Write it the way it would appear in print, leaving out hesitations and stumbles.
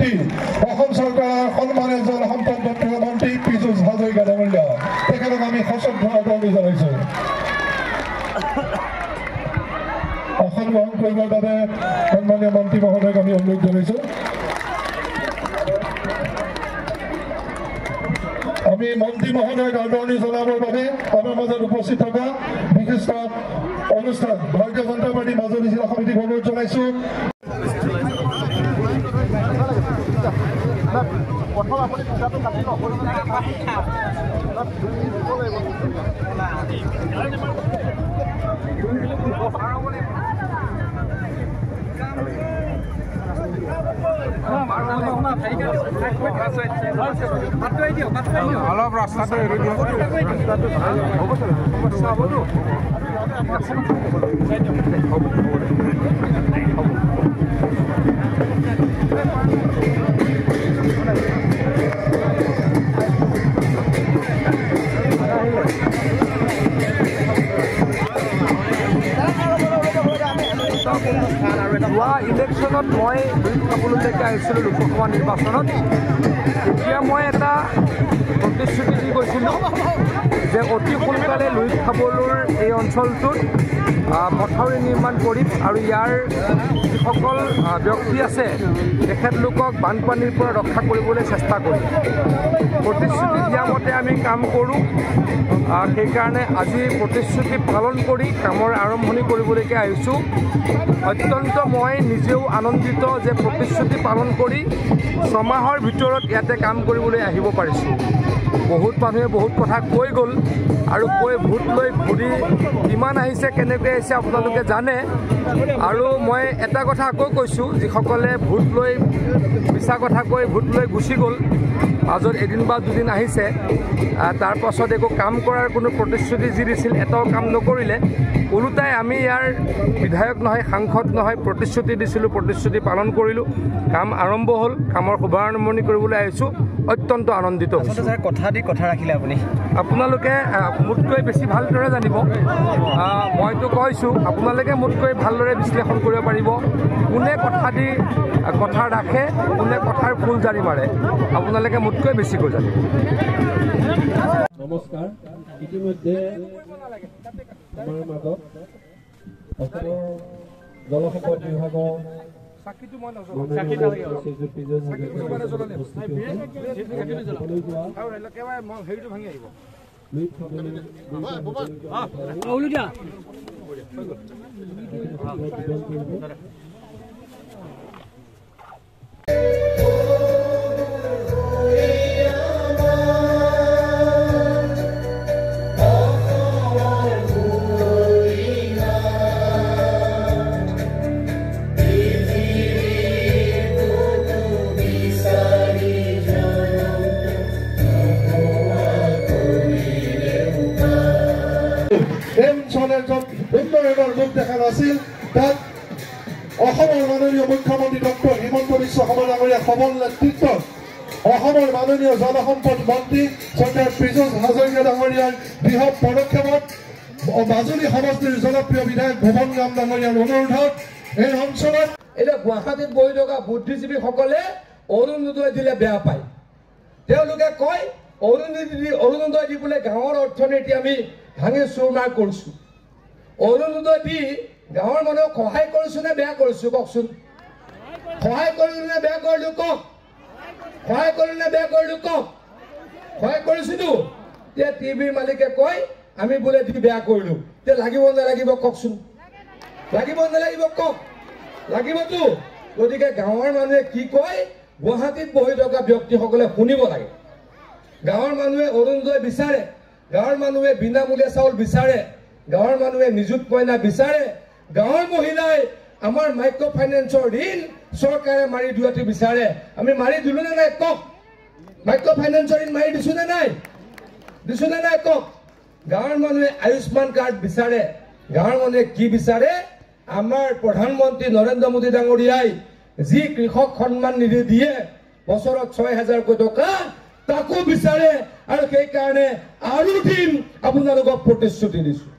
মন্ত্ৰী, অসম চৰকাৰৰ সন্মানীয় জলসম্পদ দপ্তৰৰ মন্ত্ৰী পীযুষ হাজৰিকা ডাঙৰীয়া, তেখেতক আমি সশ্ৰদ্ধ আদৰণি জনাইছোঁ। আসন গ্ৰহণ কৰিবৰ বাবে সন্মানীয় মন্ত্ৰী মহোদয়ক আমি অনুৰোধ জনাইছোঁ। আমি মন্ত্ৰী মহোদয়ক আদৰণি জনাবৰ বাবে আমাৰ মাজত উপস্থিত থকা বিশিষ্ট অনুষ্ঠান ভাৰতীয় জনতা পাৰ্টী মাজুলী জিলা সমিতিক অনুৰোধ জনাইছোঁ। অলপ ৰাস্তাটো এৰি দিয়ক। যোৱা ইলেকশ্যনত মই লুইত খাবলৈকে আহিছিলোঁ লোকসভা নিৰ্বাচনত। তেতিয়া মই এটা প্ৰতিশ্ৰুতি দি গৈছিলোঁ যে অতি সোনকালে লুইত খাবলৈৰ এই অঞ্চলটোত মথাউৰি নিৰ্মাণ কৰিম আৰু ইয়াৰ যিসকল ব্যক্তি আছে তেখেতলোকক বানপানীৰ পৰা ৰক্ষা কৰিবলৈ চেষ্টা কৰিম। প্ৰতিশ্ৰুতি দিয়া মতে আমি কাম কৰোঁ, সেইকাৰণে আজি প্ৰতিশ্ৰুতি পালন কৰি কামৰ আৰম্ভণি কৰিবলৈকে আহিছোঁ। অত্যন্ত মই নিজেও আনন্দিত যে প্ৰতিশ্ৰুতি পালন কৰি ছমাহৰ ভিতৰত ইয়াতে কাম কৰিবলৈ আহিব পাৰিছোঁ। বহুত মানুহে বহুত কথা কৈ গ'ল আৰু কৈ ভোট লৈ ঘূৰি কিমান আহিছে কেনেকৈ আহিছে আপোনালোকে জানে। আৰু মই এটা কথা আকৌ কৈছোঁ, যিসকলে ভোট লৈ মিছা কথা কৈ ভোট লৈ গুচি গ'ল, মাজত এদিন বা দুদিন আহিছে, তাৰপাছত একো কাম কৰাৰ কোনো প্ৰতিশ্ৰুতি যি দিছিল এটাও কাম নকৰিলে। ওলোটাই আমি ইয়াৰ বিধায়ক নহয়, সাংসদ নহয়, প্ৰতিশ্ৰুতি দিছিলোঁ, প্ৰতিশ্ৰুতি পালন কৰিলোঁ। কাম আৰম্ভ হ'ল, কামৰ শুভাৰম্ভণি কৰিবলৈ আহিছোঁ, অত্যন্ত আনন্দিত হৈছোঁ। কথা দি কথা ৰাখিলে আপুনি। আপোনালোকে মোতকৈ বেছি ভালদৰে জানিব, মইতো কৈছোঁ, আপোনালোকে মোতকৈ ভালদৰে বিশ্লেষণ কৰিব পাৰিব কোনে কথা দি কথা ৰাখে, কোনে কথাৰ ফুল জাৰি মাৰে, আপোনালোকে মোতকৈ বেছিকৈ জানিব। নমস্কাৰ। ইতিমধ্যে আমাৰ মাজত অসমৰ জলসম্পদ বিভাগৰ এই অঞ্চলে য'ত উন্নয়নৰ ৰূপ দেখা নাছিল, তাত অসমৰ মাননীয় মুখ্যমন্ত্ৰী ডক্টৰ হিমন্ত বিশ্ব শৰ্মা ডাঙৰীয়া সবল নেতৃত্বত অসমৰ মাননীয় জলসম্পদ মন্ত্ৰী শ্ৰদ্ধাৰ পীযুষ হাজৰিকা ডাঙৰীয়াৰ বৃহৎ পদক্ষেপত মাজুলী সমষ্টিৰ জনপ্ৰিয় বিধায়ক ভুৱন গাম ডাঙৰীয়াৰ অনুৰোধত এই অঞ্চলত এতিয়া গুৱাহাটীত বহি থকা বুদ্ধিজীৱীসকলে অৰুণোদয় দিলে বেয়া পায়। তেওঁলোকে কয় অৰুণোদয় দি বোলে গাঁৱৰ অৰ্থনীতি আমি ভাঙি চুৰমাৰ কৰিছোঁ। অৰুণোদয় দি গাঁৱৰ মানুহক সহায় কৰিছোঁ নে বেয়া কৰিছোঁ কওকচোন? সহায় কৰিলোঁ নে বেয়া কৰিলোঁ কওক? সহায় কৰিলোঁ নে বেয়া কৰিলোঁ কওক? সহায় কৰিছোঁতো। এতিয়া টিভিৰ মালিকে কয় আমি বোলে দি বেয়া কৰিলোঁ। এতিয়া লাগিব নালাগিব কওকচোন? লাগিব নালাগিব কওক? লাগিবতো। গতিকে গাঁৱৰ মানুহে কি কয় গুৱাহাটীত বহি থকা ব্যক্তিসকলে শুনিব লাগে। গাঁৱৰ মানুহে অৰুণোদয় বিচাৰে, গাঁৱৰ মানুহে বিনামূলীয়া চাউল বিচাৰে, গাঁৱৰ মানুহে নিযুত মইনা বিচাৰে, গাঁৱৰ মহিলাই আমাৰ মাইক্ৰ' ফাইনেন্সৰ ঋণ চৰকাৰে মাৰি দিয়াটো বিচাৰে। আমি মাৰি দিলোঁ নে নাই কওক? মাইক্ৰ' ফাইনেন্সৰ ঋণ মাৰি দিছোঁ নে নাই? দিছোঁ নে নাই কওক? গাঁৱৰ মানুহে আয়ুষ্মান কাৰ্ড বিচাৰে। গাঁৱৰ মানুহে কি বিচাৰে? আমাৰ প্ৰধানমন্ত্ৰী নৰেন্দ্ৰ মোদী ডাঙৰীয়াই যি কৃষক সন্মান নিধি দিয়ে বছৰত ৬০০০কৈ টকা, তাকো বিচাৰে। আৰু সেইকাৰণে আৰু দিম আপোনালোকক প্ৰতিশ্ৰুতি দিছোঁ।